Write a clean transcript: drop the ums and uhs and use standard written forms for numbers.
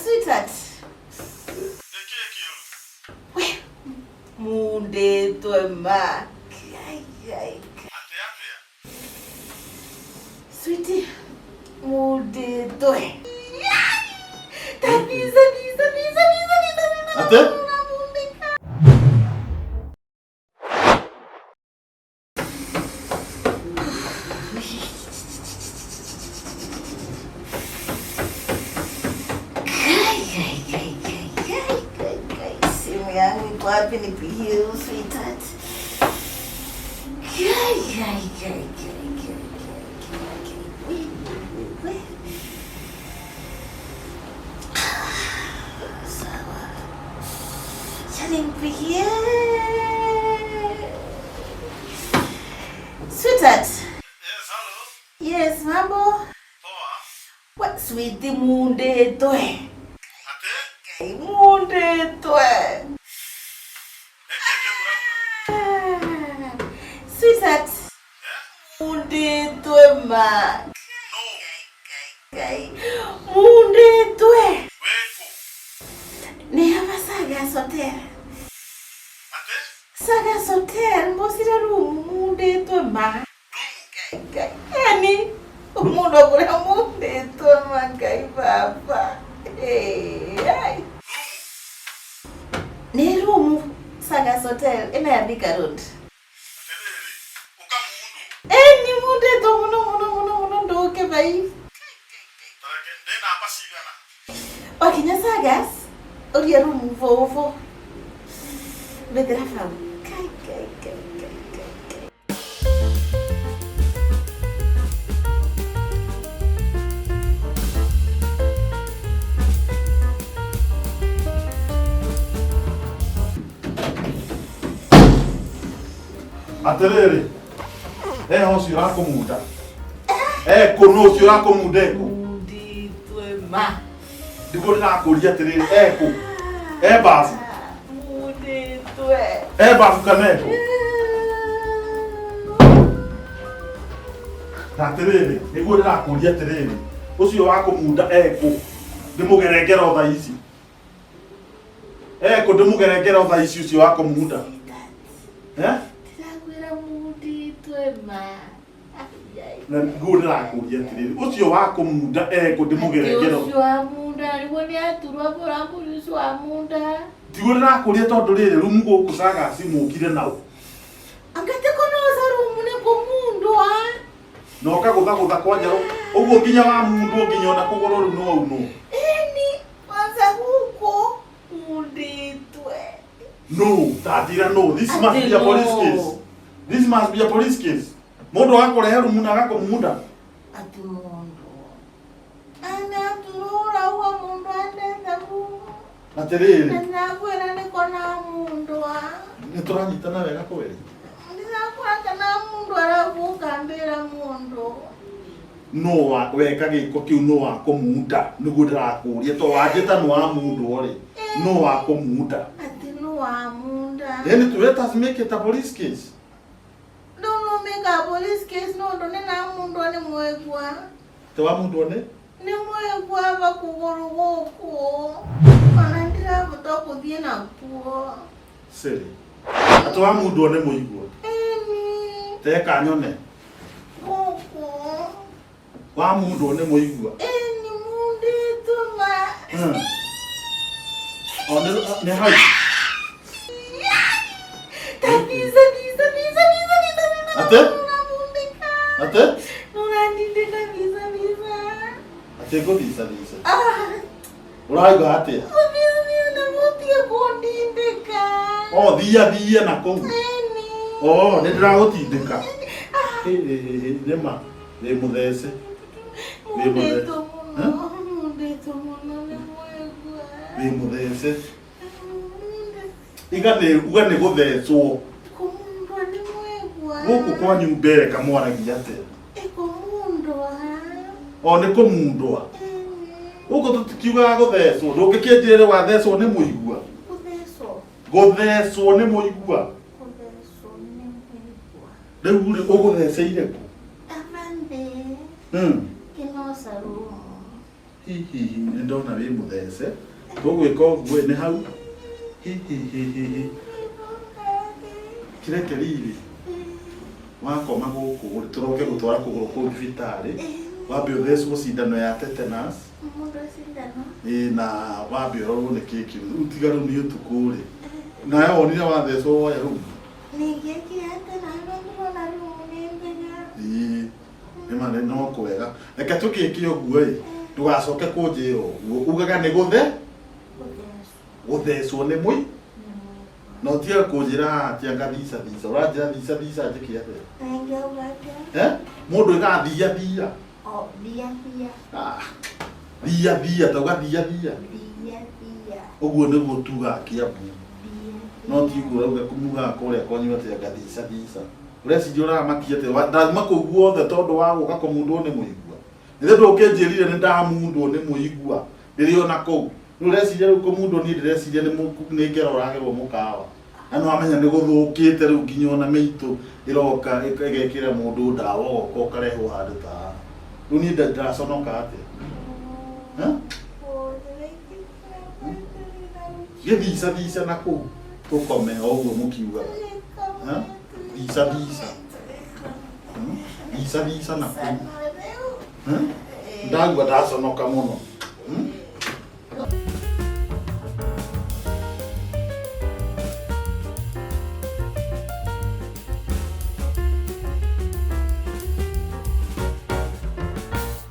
Sweetheart. We, mundetwe ma. Ai, ai. Sweetie, mundetwe. Tabisa, bisa, bisa, bisa, bisa, bisa. Ate? Ai, ai, ai, ai, ai, ai, ai. Simu yangu iko wapi nipigie huyu sweetheart? Ai, ai, ai, ai, ai, ai, ai. We, we, we. Sawa. Acha nimpigie. Sweetheart. Yes, hello. Yes, mambo. Poa. What sweetie mundetwe. Ate? Mundetwe. Sweetheart. Mundetwe ma. No. Kai. Mundetwe. Weko. Ni hapa Sagas Hotel. Ate? Sagas Hotel mbosira room mundetwe ma. Kai. Yani umundu akura mundetwe ma kai baba. Hey, ai. Ni room Sagas Hotel ina ya Thika Road. Atiriri. Ukamundu. Eni mundetwe muno muno muno muno nduke bai. Tareke ndi namba cigana? Wakinya Sagas uria room vovo. Bethera bau. Kai kai kai kai kai kai. Atiriri. Eha ũcio ũrakũmunda. Ekũ nũ ũcio ũrakũmunda ekũ? Mundetwe ma. Ndiguo ndĩrakũria atĩrĩrĩ ekũ? E babu. Mundetwe. E babu kana ekũ? Na atĩrĩrĩ, nĩguo ndĩrakũria atĩrĩrĩ, ũcio wa kũmunda ekũ? Ndĩmũgerengere o thaa ici. Ekũ ndĩmũgerengere o thaa ici ũcio wa kũmunda. Eh? Ndĩrakwĩra mundetwe ma. Ai, ai. Na nĩguo ndĩrakũria atĩrĩrĩ, ũcio wa kũmunda ekũ ndĩmũgerengere o Ũcio wa munda nĩguo nĩ aturwa bũrambũri ũcio wa munda. Tiguo ndĩrakũria tondũ rĩrĩ rumu gũkũ Sagasi mũkire nao. Angate konoza rumu nĩ kũmundwa. Na ũkagũthagũtha kwanja ũguo nginya wa mundu nginya ona kũgũrũ rĩu no aunwo. Eni kwanza gũkũ mundetwe. No, ta njĩra no, this must be a police case. This must be a police case. Mũndũ agakũrehe rumu na agakũmunda. Ati mundu. Anaturura uo mundu andetha rumu. Atĩrĩrĩ, Na ndakwĩra nĩko na mundwa. nĩ tũranyitana wega kweri. Ndĩrakwĩra kana mundu arabuka mbĩra mundu. No wa weka gĩko kĩu no wa kũmunda nĩguo ndĩrakũria to wanjĩta nĩ wa mundu rĩ no wa kũmunda. Ati nĩ wa munda. Then let us make it a police case. Rĩu nũmĩka police case nũndũ nĩ na mundu nĩ mwegua. Te wa mundu nĩ? Nĩ mwegua va kũgũrũ gũkũ. Ona ndirahota kũthiĩ nakuo. Siri. Atĩ wa mundu nĩ mũigua. Eni Teka nyone. gũkũ. Wa mundu nĩ mũigua. Eni mundĩtwe ma. O nĩ nĩ hau. Kabisa, bisa, bisa, bisa, bisa, bisa. Ate? Unamundika. Atĩ? Unanindika bisa, bisa. Atĩ ngũthicathicĩ. Ah, Ũraigua atĩa? bisa, bisa, namutia kundindika. O thia thia na kũu. Eni. O nĩ ndĩragũtindĩka. Nĩ ma wĩ mũthece. Mundĩtwo mũno, mundĩtwo mũno nĩ mwegua. Wĩ mũthece. Iga nĩ uga nĩ gũthecwo. Kũmundwa nĩ mwegua. Gũkũ kwanyu mbere kamwaragia atĩa? Ĩkũmundwa. O nĩ kũmundwa. Eni. Gũkũ tũtikiugaga gũthecwo. Ndũngĩkĩnjĩre wathecwo nĩ mũigua. Gũthecwo. Gũthecwo nĩ mũigua. Gũthecwo nĩ mwegua. Rĩu rĩ ũgũtheceire kũ? Aba nthĩ. Kinosa rumu. Hihihi nĩ ndona wĩ mũthece. Tũgwĩka ũguo nĩ hau. Hihihihi. Kireke riri. Wakoma gũkũ rĩ, tũroke gũtwara kũgũrũ kũu thibitarĩ. Wambe ũthecwo cindano ya tetanus. Mũndũ cindano. Ĩĩ na wambe ũrorwo nĩ kĩ kĩu. Rĩu tiga rĩu nĩ ũtukũ rĩ. Nawe wonire wathecwo woya rũmu. Ningĩkire atĩ na ndĩrona rumu nĩ njega. Ĩĩ. Nĩma nĩ no kwega. Reke tũkĩke ũguo ĩ. Ndũgacoke kũnjĩra ũguo. Ugaga nĩ gũthe Gũthecwo. gũthecwo nĩ mũi na ũtige kũnjĩra haha atĩ anga thica thica. Ũranjĩra thica thica njĩke atĩa? Na ingĩauga atĩa? Eh? Mũndũ ĩgaga thia thia. O, thia thia. Ah. Thia thia tauga thia thia. Thia thia. Ũguo nĩguo tugaga Kĩambu. Thia No ti ũguo ũrauga kumugaga kũrĩa kwanyu atĩ anga thica thica. Ũreciria ũramakia atĩ ndauma kũu guothe tondũ wa gũka kũmundwo nĩ mũigua. Nĩ tondũ ũkĩnjĩrire nĩ ndamundwo nĩ mũigua ndĩrĩ ona kũu. Rĩu ũreciria rĩu kũmundwo niĩ ndĩreciria nĩ nĩ ngero ũragerwo mũkawa. Na nĩ wamenya nĩ gũthũkĩte rĩu nginya ona mĩitũ ĩroka ĩgekĩra mũndũ ndawa ũgoka ũkarehwo handũ ta haha. Rĩu niĩ ndĩraconoka atĩa? Eh? Gĩthica thica na kũu tũkome o ũguo mũkiugaga. Eh? Thica thica. Thica thica na kũu. Eh? Ndagua ndaconoka mũno. Hmm?